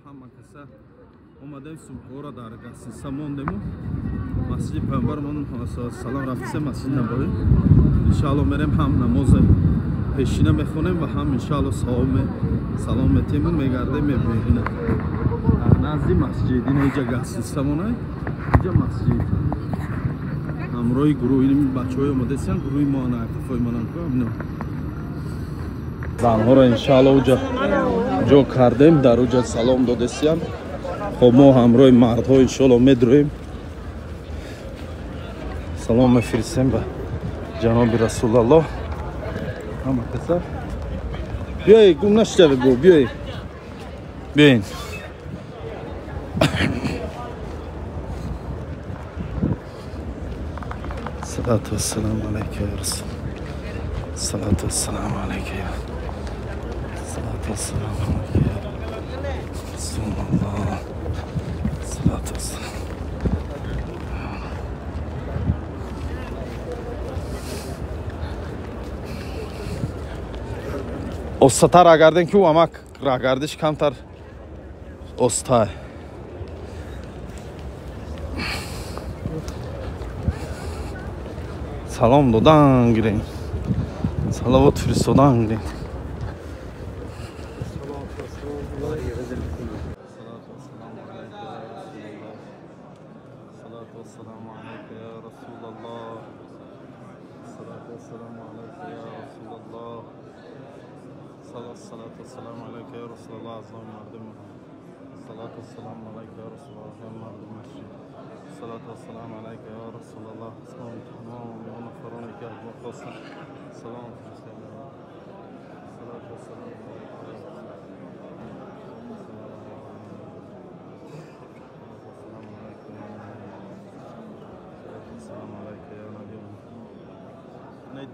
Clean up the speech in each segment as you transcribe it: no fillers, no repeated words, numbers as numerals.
Ҳама каса омадем, сумкаҳоро дар гастиса мондему масҷиди пайғамбармон салом рафтиса, масҷиди Набавӣ. Иншаалло мерем, ҳам намози пешина мехонем ва ҳам иншаалло салом метему мегардем, мебинем дар назди масҷид. Ина иҷа гастиса монай, иҷа масҷид. Ҳамроҳи гурӯҳ ин бачаҳои омадасиян, гурӯҳи мо ана қафои манам ку. Занҳоро иншаалло уҷа ҷо кардем, дар уҷа салом додесиян. Хоб, мо ҳамроҳи мардҳо иншоалло медроем, салом мефиристем ба ҷаноби Расулаллоҳ. Ҳама каса биёй, гум нашавед, бо биёй, биёин. Салату вассаламу алайка я Расул, салату вассаламу алайка я, салату вассаламу алайка я Расулаллоҳ, салату вассалам. Остатар агардем, ки ӯ амак раҳгардиш камтар оста. Салом додан гирем, салавот фиристодан гирем.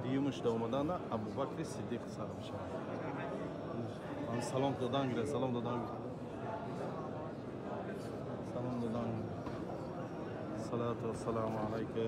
Дуюмаш да омадана Абубакри Сиддиқ сар мешавад. Салом додан гире, салом додан гире, салом додан гире. Салату вассаламу алайка я